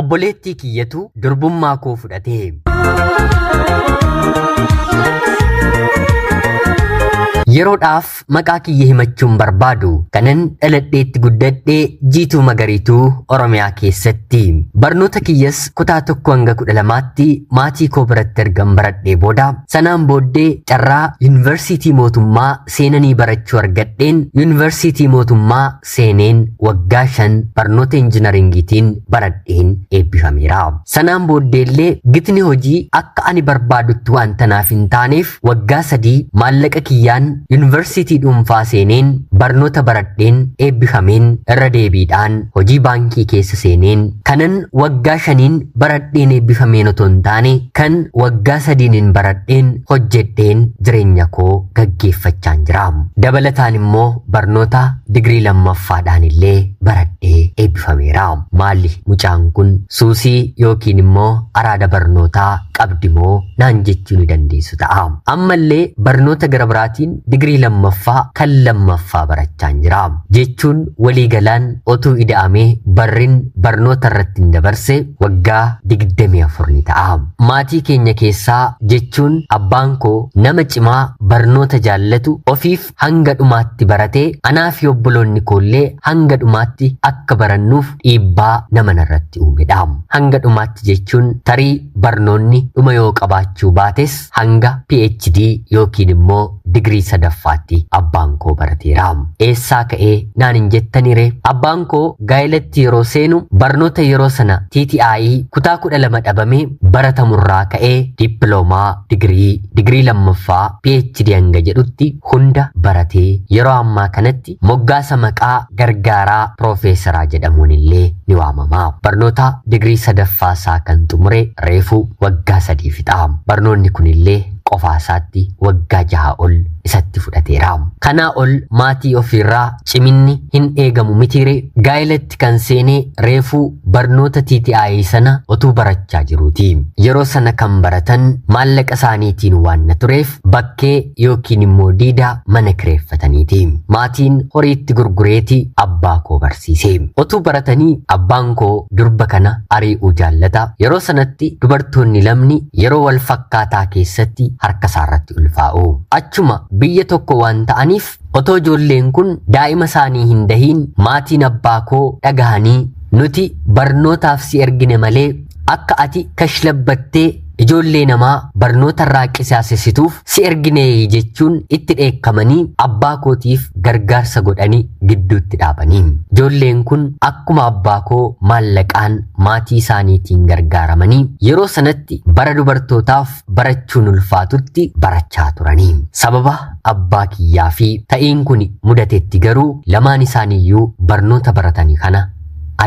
Obboleettii kiyyatu durbummaa koo fudhate. Yeroodhaaf maqaa kiyya himachuun barbaadu kanan dhaladheetti guddadhee Jiituu Magariituu Oromiyaa keessatti. Barnoota kiyyas kutaa 1 hanga 12tti maatii koo biratti ergan baradhee booda sanaan booddee carraa yuunivarsiitii mootummaa seenanii barachuu argadheen yuunivarsiitii mootummaa seeneen waggaa 5 barnoota injinaringiitiin baradheen eebbifameera. Sanaan booddeellee gitni hojii akka ani barbaadutti waan tanaaf hin taaneef waggaa 3 maallaqa kiyyaan yuunivarsiitii dhuunfaa seeneen barnoota baradheen eebbifameen irra deebiidhaan hojii baankii keessa seeneen kanan waggaa 5n baradheen eebbifameen otoo hin taane kan waggaa 3n baradheen hojjedheen jireenya koo gaggeeffachaan jira. Dabalataan immoo barnoota digirii lammaffaadhaan illee baradhee eebbifameera. Maali mucaan kun suusii yookiin immoo araada barnootaa qabdi moo naan jechuu ni dandeessu ta'a. Ammallee barnoota gara biraatiin digirii lammaffaa kan lammaffaa barachaan jira. Jechuun waliigalaan otuu ida'amee barrin barnoota irratti hin dabarse waggaa 24 ni ta'a. Maatii keenya keessaa jechuun abbaan koo nama cimaa barnoota jaallatu ofiif hanga dhumaatti baratee anaa fi obboloonni koollee hanga dhumaatti akka barannuuf dhiibbaa nama narratti uumedha. Hanga dhumaatti jechuun tarii barnoonni dhuma yoo qabaachuu baates hanga PhD yookiin immoo digirii sadaffaatti abbaan koo barateera. Eessaa ka'ee naan hin jettanire? Abbaan koo gaa'elatti yeroo seenu barnoota yeroo sana TTI kutaa 12 dhabamee baratamurraa ka'ee dippiloomaa, digirii, digirii lammaffaa, PhD hanga jedhutti hunda baratee yeroo ammaa kanatti moggaasa maqaa gargaaraa piroofeesaraa jedhamuun illee ni waamama. Barnoota digirii sadaffaa isaa kan xumure reefu waggaa 3 fixa. Barnoonni kunillee qofaa isaatti waggaa 6 ol isatti fudhateera. Kanaa ol maatii ofiirraa ciminni hin eegamu mitiire gaa'elatti kan seenee reefuu barnoota TTI sana otuu barachaa jiruuti. Yeroo sana kan baratan maallaqa isaaniitiin waan na tureef bakkee yookiin immoo diidaa mana kireeffataniiti. Maatiin horiitti gurgureeti abbaa koo barsiise. Otuu baratanii abbaan koo durba kana ari'uu jaallata. Yeroo sanatti dubartoonni lamni yeroo wal fakkaataa keessatti harka isaarratti ulfaa'u. Achuma biyya tokko waan ta'aniif otoo ijoolleen kun daa'ima isaanii hin dahiin maatiin abbaa koo dhagahanii nuti barnootaaf si ergine malee akka ati kashlabbattee ijoollee namaa barnoota irraa qisaasessituuf si ergine jechuun itti dheekkamanii abbaa kootiif gargaarsa godhanii gidduutti dhaabanii. Ijoolleen kun akkuma abbaa koo maallaqaan maatii isaaniitiin gargaaramanii yeroo sanatti bara dubartootaaf barachuun ulfaatutti barachaa turanii. Sababa abbaa kiyyaa fi ta'iin kun mudatetti garuu lamaan isaaniiyyuu barnoota baratanii kana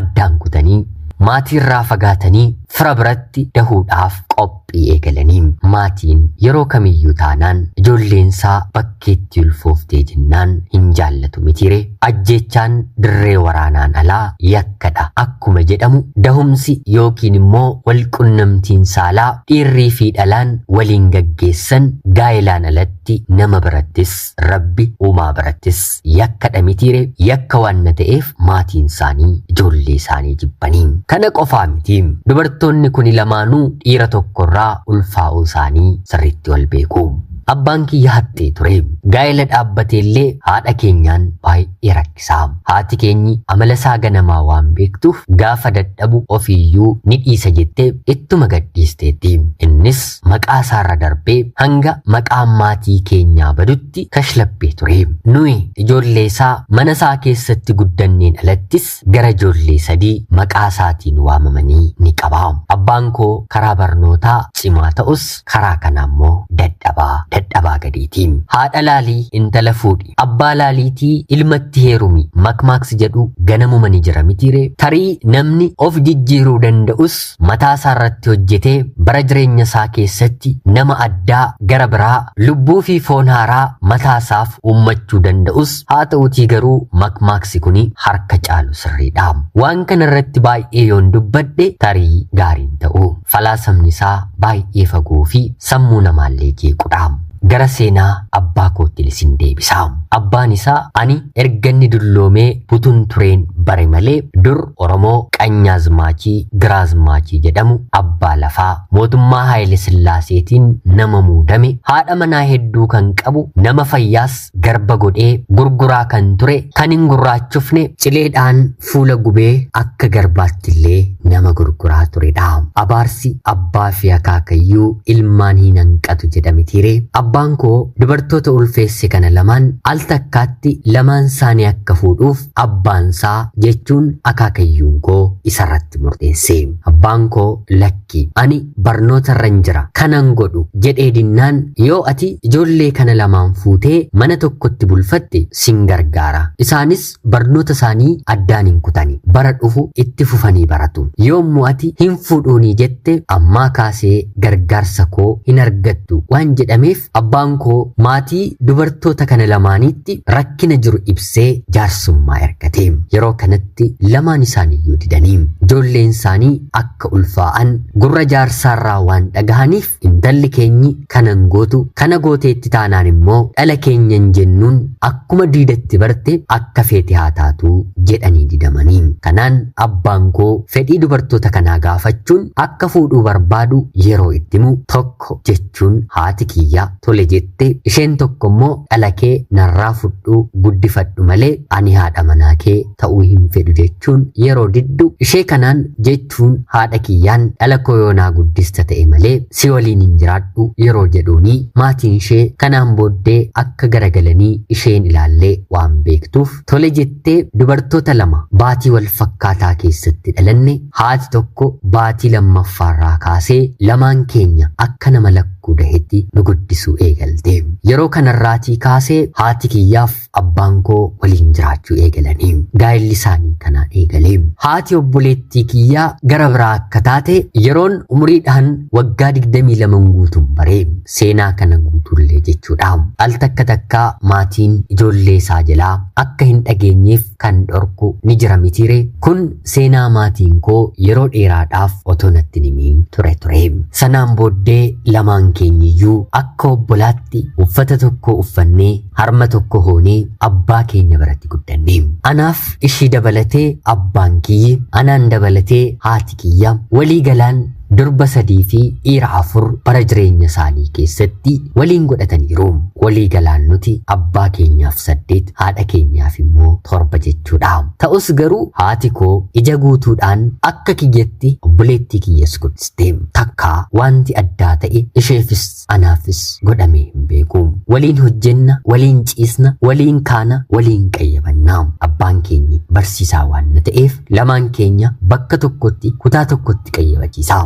addaan kutanii maatiirraa fagaatanii fira biratti dahuudhaaf qophii eegalanii. Maatiin yeroo kamiyyuu taanaan ijoolleensaa bakkeetti ulfooftee jennaan hin jaallatu mitiire. Ajjeechaan dirree waraanaan alaa yakkadha akkuma jedhamu dahumsi yookiin immoo walqunnamtiin saalaa dhiirrii fi dhalaan waliin gaggeessan gaa'ilaan alatti nama birattis rabbi uumaa birattis yakkadha mitiire. Yakka waan na ta'eef maatiin isaanii ijoollee isaanii jibbanii. Kana qofaa miti. Dubartoonni kuni lamaanuu dhiira tokkorraa ulfaa'uu isaanii sirriitti wal beeku. Abbaan kiyya haxxee ture. Gaa'ela dhaabbateellee haadha keenyaan baay'ee rakkisaa. Haati keenyi amala isaa ganamaa waan beektuuf gaafa dadhabu ofiiyyuu ni dhiisa jettee ittuma gadhiisteetti. Innis maqaa isaarra darbee hanga maqaan maatii keenyaa badutti kashlabbee ture. Nuyi ijoollee isaa mana isaa keessatti guddanneen alattis gara ijoollee 3 maqaa isaatiin waamamanii ni qaba. Abbaan koo karaa barnootaa cimaa ta'us karaa kana immoo dadhabaa gadiiti. Haadha laalii intala fuudhi, abbaa laaliitii ilmatti heerumi makmaaksi jedhu ganamuma ni jira mitiire. Tarii namni of jijjiiruu danda'us mataa isaa irratti hojjetee bara jireenya isaa keessatti nama addaa gara biraa lubbuu fi foon haaraa mataa isaaf uummachuu danda'us haa ta'uutii garuu makmaaksi kuni harka caalu sirriidha. Waan kana irratti baay'ee yoon dubbadhe tarii gaariin ta'u. Falaasamni isaa baay'ee fagoo fi sammuu namaallee jeequdha. Gara seenaa abbaa kootti isin deebisa. Abbaan isaa ani erga inni dulloomee butun tureen bare malee dur Oromoo Qanyaazmaachii Giraazmaachii jedhamu abbaa lafaa mootummaa Haayile Sillaaseetiin nama muudame, haadha manaa hedduu kan qabu, nama fayyaas garba godhee gurguraa kan ture, kan hin gurraachofne, cileedhaan fuula gubee akka garbaatti illee nama gurguraa turedha. Abaarsi abbaa fi akaakayyuu ilmaan hin hanqatu jedhame tiire. Abbaan koo dubartoota ulfeesse kana lamaan al takkaatti lamaan isaanii akka fuudhuuf abbaan isaa jechuun akaakayyuun koo isarratti murteesse. Abbaan koo lakki, ani barnoota irran jira, kanan godhu jedhee dinnaan, yoo ati ijoollee kana lamaan fuutee mana tokkotti bulfatte sin gargaara. Isaanis barnoota isaanii addaan hin kutani. Bara dhufu itti fufanii baratu. Yoommoo ati hin fuudhuunii jette ammaa kaasee gargaarsa koo hin argattu waan jedhameef abbaan koo maatii dubartoota kana lamaaniitti rakkina jiru ibsee jaarsummaa ergate. Yeroo kanatti lamaan isaaniiyyuu didanii ijoolleen isaanii akka ulfaa'an gurra jaarsaarraa waan dhagahaniif intalli keenyi kanan gootu, kana gooteetti taanaan immoo dhala keenyan jennuun akkuma diidatti barte akka feete haa taatu jedhanii didamanii. Kanaan abbaan koo fedhii dubartoota kanaa gaafachuun akka fuudhuu barbaadu yeroo itti himu, tokko jechuun haati kiyyaa tole jette, isheen tokko immoo dhala kee narraa fudhuu guddifadhu malee ani haadha manaa kee ta'uu hin fedhu jechuun yeroo diddu, ishee kanaan jechuun haadha kiyyaan dhala koo yoo naa guddista ta'e malee si waliin hin jiraadhu yeroo jedhuuni, maatiin ishee kanaan booddee akka garagalanii isheen ilaallee waan beektuuf tole jettee dubartoota lama baatii wal fakkaataa keessatti dhalanne haati tokko baatii lammaffaarraa kaasee lamaan keenya akka nama lakkuu dahetti nu guddisuu eegalte. Yeroo kanarraatii kaasee haati kiyyaaf abbaan koo waliin jiraachuu eegalanii gaa'elli isaanii kanaan eegale. Haati obboleettii kiyyaa gara biraa akka taate yeroon umuriidhaan waggaa 22 guutuun bare, seenaa kana guutuullee jechuudha. Al takka takkaa maatiin ijoollee isaa jalaa akka hin dhageenyeef kan dhorku ni jira mitiire. Kun seenaa maatiin koo yeroo dheeraadhaaf otoo natti himiin ture ture. Sanaan booddee lamaan keenyiyyuu akka obbolaatti uffata tokko uffannee harma tokko hoonee abbaa keenya biratti guddanne. Anaaf ishii dabalatee abbaan kiyyi, anaan dabalatee haati kiyya walii galaan durba 3 fi dhiira 4 bara jireenya isaanii keessatti waliin godhataniiru. Walii galaan nuti abbaa keenyaaf 8, haadha keenyaaf immoo 7 jechuudha. Ta'us garuu haati koo ija guutuudhaan akka kiyyatti obboleettii kiyyas guddiste. Takkaa wanti addaa ta'e isheefis anaafis godhamee hin beeku. Waliin hojjenna, waliin ciisna, waliin kaana, waliin qayyabanna. Abbaan keenyi barsiisaa waan na ta'eef lamaan keenya bakka tokkotti kutaa tokkotti qayyabachiisa.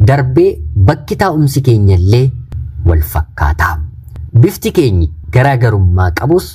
Darbee bakki taa'umsi keenya illee wal fakkaata. Bifti keenyi garaagarummaa qabus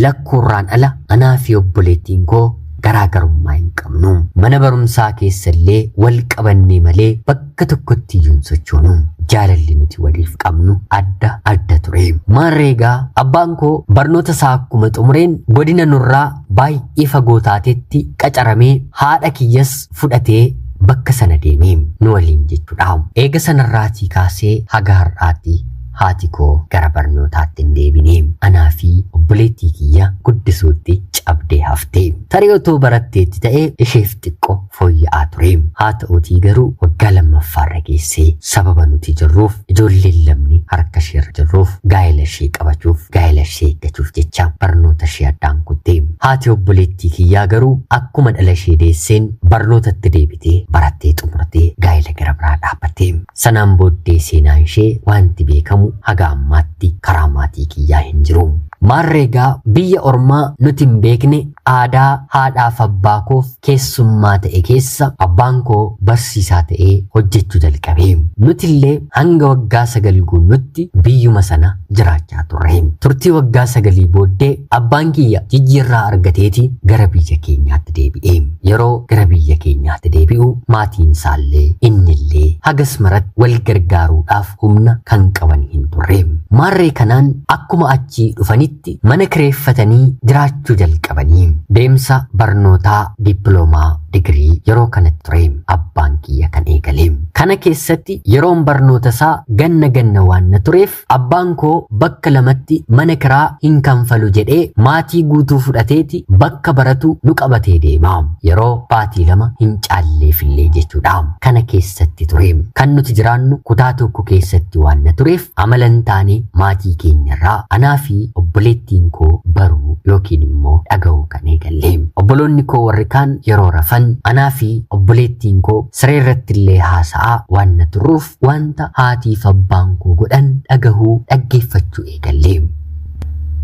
lakkoorraan ala anaa fi obboleettiin koo garaagarummaa hin qabnu. Mana barumsaa keessa illee wal qabannee malee bakka tokkotti iyyuu hin sochoonu. Jaalalli nuti waliif qabnu adda adda ture. Maarreegaa abbaan koo barnoota isaa akkuma xumureen godina nurraa baay'ee fagoo taatetti qacaramee haadha kiyyas fudhatee bakka sana deemee nu waliin jechuudha. Eega sanarraatii kaasee haga har'aatti haati koo gara barnootaatti hin deebine. Anaa fi obboleettii kiyya guddisuutti cabdee hafte. Tarii otoo baratteetti ta'ee isheef xiqqoo fooyya'aa ture. Haa ta'uutii garuu waggaa lammaffaarra geessee sababa nuti jirruuf, ijoolleen lamni harka isheerra jirruuf, gaa'ela ishee qabachuuf, gaa'ela ishee eeggachuuf jecha barnoota ishee addaan kutte. Haati obboleettii kiyyaa garuu akkuma dhala ishee deesseen barnootatti deebitee barattee xumurtee gaa'ela gara biraa dhaabbatte. Sanaan booddee seenaan ishee wanti beekamu haga ammaatti karaa maatii kiyyaa hin jiru. Maarreegaa biyya ormaa nuti hin beekne, aadaa haadhaaf abbaa koof keessummaa ta'e keessa abbaan koo barsiisaa ta'ee hojjechuu jalqabe. Nuti illee hanga waggaa 9 guunnutti biyyuma sana jiraachaa turre. Turtii waggaa 9 booddee abbaan kiyya jijjiirraa argateeti gara biyya keenyaatti deebi'e. Yeroo gara biyya keenyaatti deebi'u maatiin isaallee innillee hagas maratti wal gargaaruudhaaf humna kan qaban hin turre. Maarree kanaan akkuma achii dhufanitti mana kireeffatanii jiraachuu jalqabanii deemsa barnootaa dippiloomaa digirii yeroo kanatti ture abbaan kiyya kan eegale. Kana keessatti yeroon barnoota isaa ganna ganna waan na tureef abbaan koo bakka lamatti mana kiraa hin kanfalu jedhee maatii guutuu fudhateeti bakka baratu nu qabatee deema. Yeroo baatii 2 hin caalleefillee jechuudha. Kana keessatti ture. Kan nuti jiraannu kutaa tokko keessatti waan na tureef amala hin taane maatii keenyarraa anaa fi obboleettiin koo baruu yookiin immoo dhaga'uu kan eegalle. Obboloonni koo warri kaan yeroo rafan anaa fi obboleettiin koo siree irratti illee haasa'aa waan na turruuf wanta haatiif abbaan koo godhan dhagahuu dhaggeeffachuu eegalle.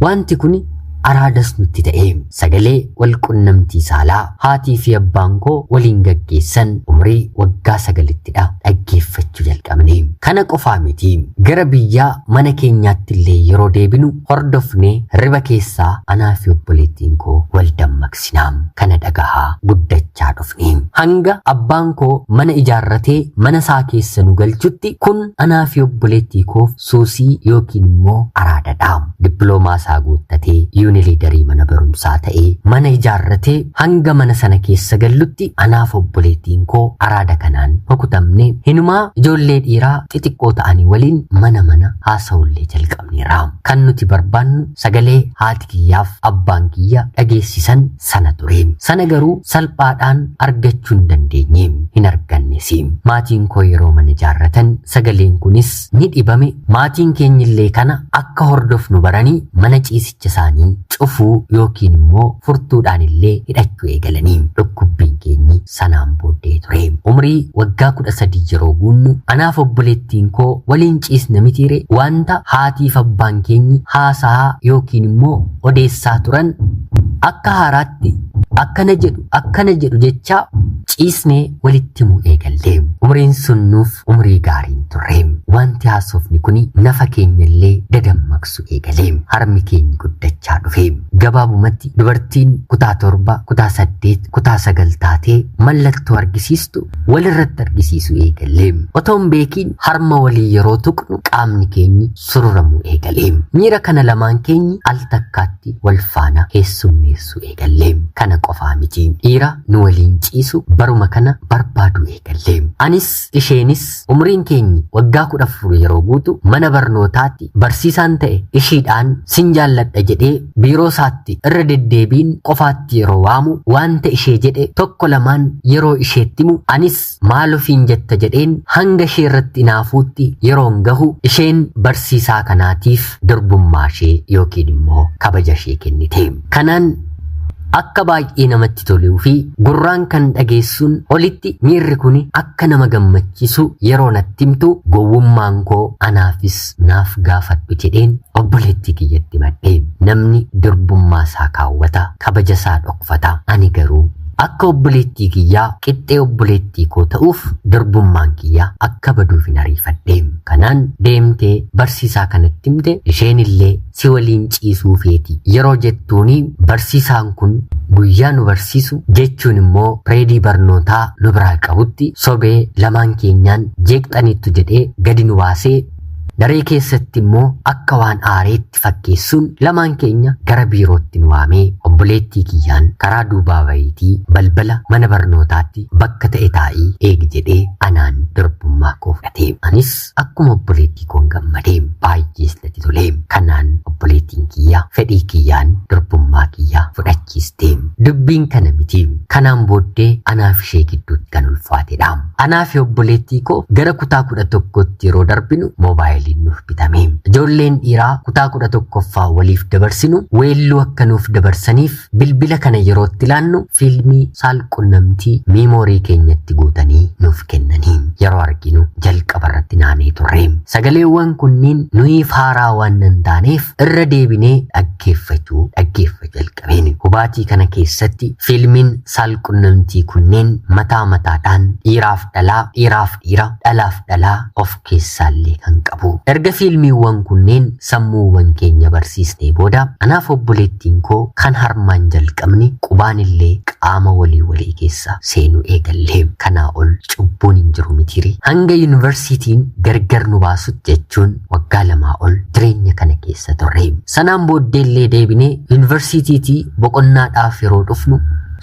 Wanti kun araadas nutti ta'e. Sagalee wal qunnamtii saalaa haatii fi abbaan koo waliin gaggeessan umrii waggaa 9ttidha dhaggeeffachuu jalqabne. Kana qofaa miti, gara biyyaa mana keenyaatti illee yeroo deebinu hordofnee riba keessaa anaa fi obboleettiin koo wal dammaqsina. Kana dhagahaa guddachaa dhufne. Hanga abbaan koo mana ijaarratee mana isaa keessa nu galchutti kun anaa fi obboleettii koof suusii yookiin immoo araadadha. Dippiloomaa isaa guuttatee liidarii mana barumsaa ta'ee mana ijaarratee hanga mana sana keessa gallutti anaaf obboleettiin koo araada kanaan rukutamne. Hinumaa ijoollee dhiiraa xixiqqoo ta'anii waliin mana mana haasa'ullee jalqabneerra. Kan nuti barbaannu sagalee haati kiyyaaf abbaan kiyya dhageessisan sana ture. Sana garuu salphaadhaan argachuu hin dandeenye, hin argannes. Maatiin koo yeroo mana ijaarratan sagaleen kunis ni dhibame. Maatiin keenyillee kana akka hordofnu baranii mana ciisicha isaanii cufuu yookiin immoo furtuudhaan illee hidhachuu eegalanii. Dhukkubbiin keenyi sanaan booddee ture. Umrii waggaa 13 yeroo guunnu anaaf obboleettiin koo waliin ciisna mitiire wanta haatiif abbaan keenyi haasa'aa yookiin immoo odeessaa turan akka haaraatti akkana jedhu akkana jedhu jechaa ciisnee walitti himuu eegalle. Umriin sun nuuf umrii gaariin turre. Wanti haasofni kun nafa keenya illee dadammaqsu eegale. Harmi keenya guddachaa dhufe. Gabaabumatti dubartiin kutaa 7, kutaa 8, kutaa 9 taatee mallattoo argisiistu walirratti argisiisuu eegalle. Otoo hin beekiin harma walii yeroo tuqnu qaamni keenyi sururamuu eegale. Miira kana lamaan keenyi al takkaatti wal faana keessummeessuu eegalle. Kana qofaa miti, dhiira nu waliin ciisu baruma kana barbaaduu eegalle. Anis isheenis umriin keenyi waggaa 14 yeroo guutu mana barnootaatti barsiisaan ta'e ishiidhaan sin jaalladha jedhee biiroo isaatti irra deddeebiin qofaatti yeroo waamu wanta ishee jedhe tokko lamaan yeroo isheetti himu anis maal ofiin jetta jedheen hanga ishee irratti inaafuutti yeroon gahu isheen barsiisaa kanaatiif durbummaa ishee yookiin immoo kabaja ishee kennite. Kanaan akka baay'ee namatti toluu fi gurraan kan dhageessuun olitti miirri kun akka nama gammachiisu yeroo natti himtu gowwummaan koo anaafis naaf gaafadhu jedheen obboleettii kiyyatti madde. Namni durbummaa isaa kaawwata, kabaja isaa dhokfata. Ani garuu akka obboleettii kiyyaa qixxee obboleettii koo ta'uuf durbummaan kiyyaa akka baduuf hin ariifadhe. Kanaan deemtee barsiisaa kanatti himte, isheen illee si waliin ciisuu feeti yeroo jettuuni barsiisaan kun guyyaa nu barsiisu jechuun immoo pireedii barnootaa nu biraa qabutti sobee lamaan keenyaan jeeqxaniittu jedhee gadi nu baasee daree keessatti immoo akka waan aareetti fakkeessuun lamaan keenya gara biirootti nu waamee obboleettii kiyyaan karaa duubaa bahiitii balbala mana barnootaatti bakka ta'e taa'ii eegi jedhee anaan durbummaa koo fudhate. Anis akkuma obboleettii koon gammadee baay'ees natti tole. Kanaan obboleettiin kiyya fedhii kiyyaan durbummaa kiyya fudhachiiste. Dubbiin kana miti. Kanaan booddee anaaf ishee gidduutti kan ulfaatedha. Anaa fi obboleettii koo gara kutaa 11tti yeroo darbinu moobaayilii nuuf bitame. Ijoolleen dhiiraa kutaa 11ffaa waliif dabarsinu weelluu akka nuuf dabarsaniif bilbila kana yerootti ilaannu fiilmii saalqunnamtii miimoorii keenyatti guutanii nuuf kennanii yeroo arginu jalqaba irratti naanee turre. Sagaleewwan kunniin nuyiif haaraa waan hin taaneef irra deebinee dhaggeeffachuu jalqabeen. Hubaatii kana keessatti fiilmiin saalqunnamtii kunneen mataa mataadhaan dhiiraaf dhalaa, dhiiraaf dhiira, dhalaaf dhalaa of keessaallee kan qabu. Erga fiilmiiwwan kunneen sammuuwwan keenya barsiisnee booda anaaf obboleettiin koo kan harmaan jalqabne qubaan illee qaama walii walii keessa seenuu eegalle. Kanaa ol cubbuun hin jiru mitiiri. Hanga yuunivarsiitiin gargar nu baasutti jechuun waggaa 2 ol jireenya kana keessa turre. Sanaan booddee illee deebinee yuunivarsiitiitii boqonnaadhaaf yeroo dhufnu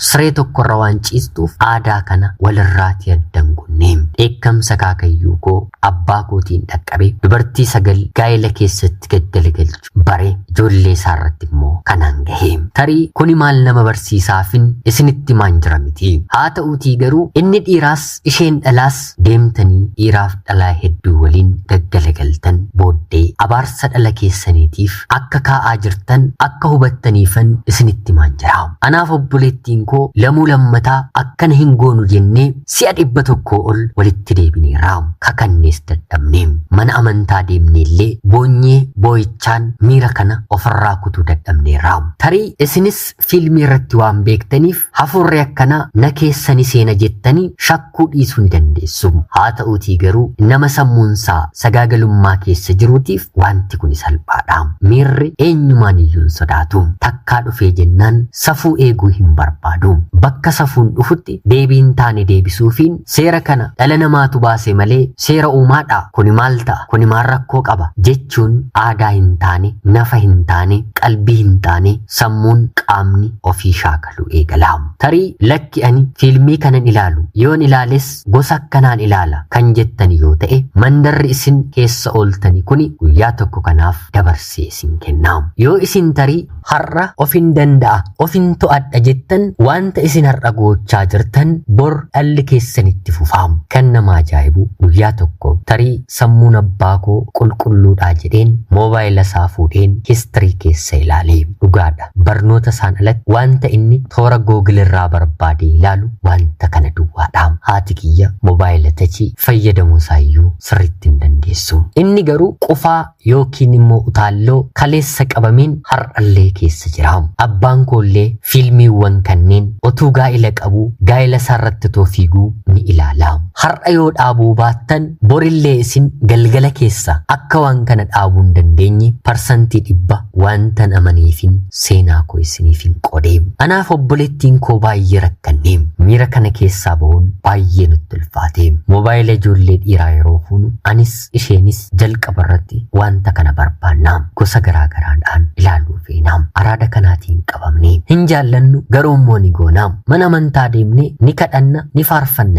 Siree tokkorra waan ciistuuf aadaa kana walirraatii addan kunne. Dheekkamsa kaakayyuu koo abbaa kootiin dhaqqabe dubartii 9 gaa'ela keessatti gaggalagalchu bare ijoollee isaarratti immoo kanaan gahe. Tarii kuni maal nama barsiisaafin isinitti maan jira miti. Haa ta'uutii garuu inni dhiiraas isheen dhalaas deemtanii dhiiraaf dhalaa hedduu waliin gaggalagaltan booddee abaarsa dhala keessaniitiif akka kaa'aa jirtan akka hubattaniifan isinitti maan jira. Anaaf obboleettiin koo lamuu lammataa akkana hin goonu jennee si'a 100 ol walitti deebineerra. Kakannees dadhabne. Mana amantaa deemneellee boonyee boo'ichaan miira kana ofirraa kutuu dadhabneerra. Tarii isinis fiilmii irratti waan beektaniif hafuurri akkanaa na keessani seena jettanii shakkuu dhiisuu ni dandeessu. Haa ta'uutii garuu nama sammuunsaa sagaagalummaa keessa jiruutiif wanti kun salphaadha. Miirri eenyumaan iyyuu hin sodaatu. Takkaa dhufee jennaan safuu eeguu hin barbaadu. Bakka safuun dhufutti deebiin taane deebisuufiin seera kana dhala namaatu baase malee seera uumaadha. Kuni maal ta'a? Kuni maal rakkoo qaba? Jechuun aadaa hin taane, nafa hin taane, qalbii hin taane, sammuun qaamni ofii shaakaluu eegala. Tarii lakki ani fiilmii kanan ilaalu yoon ilaales gosa akkanaan ilaala kan jettan yoo ta'e mandarri isin keessa ooltani kuni guyyaa tokko kanaaf dabarsee isin kenna. Yoo isin tarii har'a ofin danda'a, ofin to'adha jettan wanta isin har'a gochaa jirtan bor dhalli keessanitti fufaa. Kan nama ajaa'ibu guyyaa tokko tarii sammuun abbaa koo qulqulluudhaa jedheen moobaayila isaa fuudheen histirii keessa ilaale. Dhugaadha. Barnoota isaan alatti wanta inni toora Googil irraa barbaade ilaalu wanta kana duwwaadha. Haati kiyya moobaayila tachii fayyadamuu isaayyuu sirriitti hin dandeessu. Inni garuu qufaa yookiin immoo utaalloo kaleessa qabameen har'allee keessa jira. Abbaan koollee fiilmiiwwan kanneen otuu gaa'ila qabuu gaa'ila isaarratti otoo fiiguu ni ilaala. Har'a yoo dhaabuu baattan borillee isin galgala keessa akka waan kana dhaabuu hin dandeenye 100% wantan amaniifin seenaa koo isiniif hin qoodee. Anaaf obboleettiin koo baay'ee rakkanne. Miira kana keessaa bahuun baay'ee nutti ulfaate. Moobaayila ijoollee dhiiraa yeroo fuunu anis isheenis jalqaba irratti wanta kana barbaanna. Gosa garaa garaadhaan ilaaluu feena. Araada kanaatiin qabamne. Hin jaallannu garuu immoo ni goona. Mana amantaa deemne ni kadhanna ni faarfannas.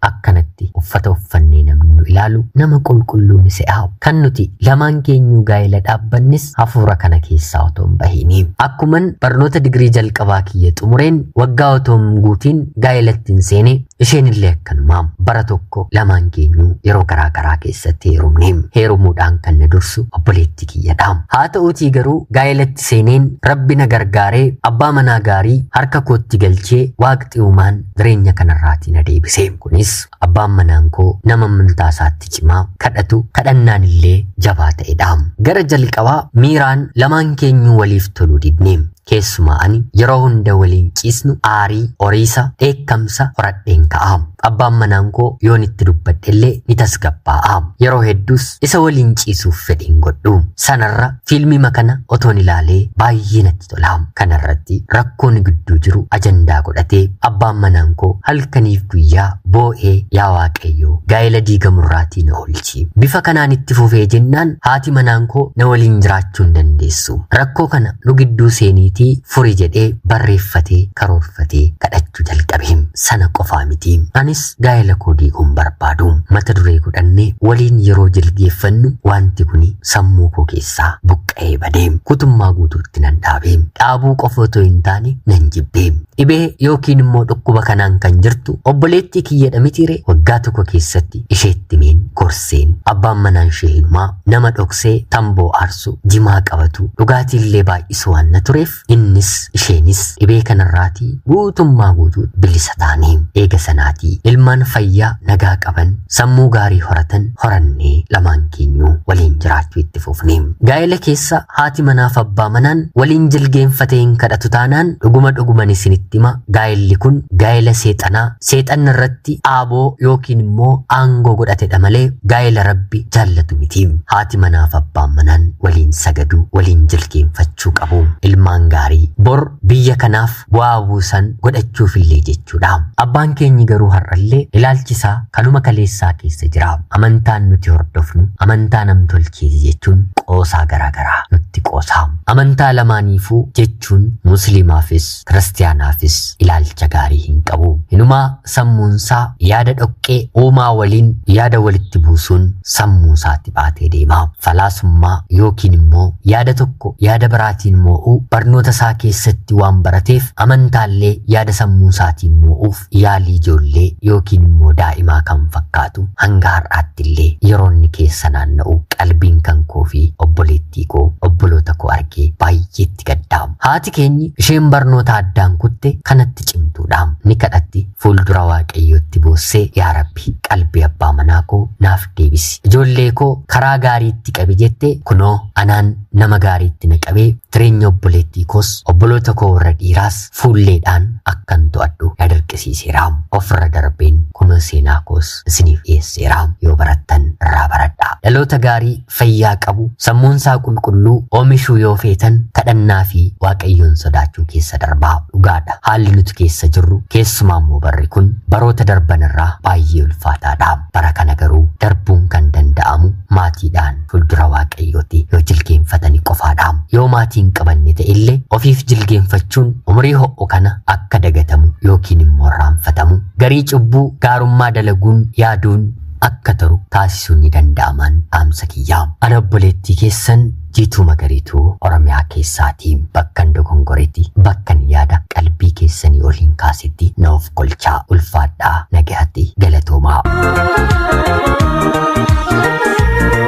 Akkanatti uffata uffannee namni nu ilaalu nama qulqulluu ni se'a. Kan nuti lamaan keenyuu gaa'ela dhaabbannis hafuura kana keessaa otoo hin bahiini. Akkuman barnoota digirii jalqabaa kiyya xumureen waggaa otoo hin guutiin gaa'elatti hin seene isheen illee akkanuma bara tokko lamaan keenyuu yeroo garaa garaa keessatti heerumne. Heerumuudhaan kan na dursu obboleettii kiyyadha. Haa ta'uutii garuu gaa'elatti seeneen rabbi na gargaaree abbaa manaa gaarii harka kootti galchee waaqxi uumaan jireenya kanarraatii na deebise. Kunis abbaan manaan koo nama amantaa isaatti cimaa kadhatu kadhannaan illee jabaa ta'edha. Gara jalqabaa miiraan lamaan keenyuu waliif toluu didne. Keessumaa ani yeroo hunda waliin ciisnu aarii, oriisa, dheekkamsa horadheen ka'a. Abbaan manaan koo yoon itti dubbadhe illee ni tasgabbaa'a. Yeroo hedduus isa waliin ciisuuf fedhiin godhu. Sanarra fiilmii kana otoon ilaalee baay'ee natti tola. Kanarratti rakkoon gidduu jiru ajandaa godhatee abbaan manaan koo halkaniif guyyaa boo'ee yaa Waaqayyoo gaa'ela diigamurraatii na oolchi. Bifa kanaan itti fufee jennaan haati manaan koo na waliin jiraachuu hin dandeessu. Rakkoo kana nu gidduu seeniitii furi jedhee barreeffatee karoorfatee kadhachuu jalqabe. Sana qofaa miti. Anis gaa'ela koo diiguun barbaadu. Mata duree godhannee waliin yeroo jilgeeffannu wanti kuni sammuu koo keessaa buqqa'ee badee kutummaa guutuutti nan dhaabe. Dhaabuu qofa otoo hin taane nan jibbe. Dhibee yookiin immoo dhukkuba kanaan kan jirtu obboleettii kiyyadha mitiire waggaa tokko keessatti isheetti meen gorseen abbaan manaan ishee hinumaa nama dhoksee tamboo aarsu jimaa qabatu dhugaatiillee baay'isu waan na tureef innis isheenis dhibee kanarraatii guutummaa guutuu bilisa taane. Eega sanaatii ilmaan fayyaa nagaa qaban sammuu gaarii horatan horannee lamaan keenyuu waliin jiraachuu itti fufne. Gaa'ela keessa haati manaaf abbaa manaan waliin jilgeenfatee hin kadhatu taanaan dhuguma dhuguman isinitti hima gaa'elli kun gaa'ela seexanaa seexanna irratti aaboo yookiin immoo aangoo godhatedha malee gaa'ela rabbi jaallatu miti. Haati manaaf abbaan manaan waliin sagaduu waliin jilgeenfachuu qabu. Ilmaan gaarii bor biyya kanaaf bu'aa buusan godhachuuf illee jechuudha. Abbaan keenyi garuu har'allee ilaalchisaa kanuma kaleessaa isaa keessa jira. Amantaan nuti hordofnu amantaa namtolcheeti jechuun qoosaa garaagaraa nutti qoosaa. Amantaa lamaaniifuu jechuun musliimaafis kiristaanaafis ilaalcha gaarii hin qabu. Hinumaa sammuunsaa yaada dhoqqee uumaa waliin yaada walitti buusuun sammuu isaatti baatee deema. Falaasummaa yookiin immoo yaada tokko yaada biraatiin moo'uu barnoota isaa keessatti waan barateef amantaallee yaada sammuu isaatiin moo'uuf yaalii ijoollee yookiin immoo daa'imaa kan fakkaatu hanga har'aatti illee yeroo inni keessa naanna'u qalbiin kan koo fi obboleettii koo obboloota koo argee baay'eetti gaddaama. Haati keenyi isheen barnoota addaan kutte kanatti cimtuudha. Ni kadhatti fuuldura Waaqayyootti boossee yaa Rabbi qalbii abbaa manaa koo naaf deebisi. Ijoollee koo karaa gaariitti qabi jette kunoo anaan nama gaariitti na qabee jireenya obboleettii koos obboloota koo warra dhiiraas fuulleedhaan akkan to'adhu na dirqisiiseera. Ofirra darbeen kunoo seenaa koos isiniif dhiyeesseera. Yoo barattan irraa baradhaa. Dhaloota gaarii fayyaa qabu sammuunsaa qulqulluu oomishuu yoo feetan kadhannaa fi Waaqayyoon sodaachuu keessa darbaa. Dhugaadha. Haalli nuti keessa jirru keessumaa immoo barri kun baroota darban irraa baay'ee ulfaataadha. Bara kana garuu darbuun kan danda'amu maatiidhaan fuuldura Waaqayyooti yoo jilgeenfatanii qofaadha. Yoo maatii hin qabanne ta'ellee ofiif jilgeenfachuun umurii ho'u kana akka dagatamu yookiin immoo irraanfatamu garii cubbuu gaarummaa dalaguun yaaduun akka taru taasisuun ni danda'aman dhaamsa kiyyaa. Ana obboleettii keessan Jiituu Magariituu Oromiyaa keessaatii bakkan dogongoretti bakkan yaada qalbii keessanii ol hin kaasetti na of kolchaa ulfaadhaa nagaya.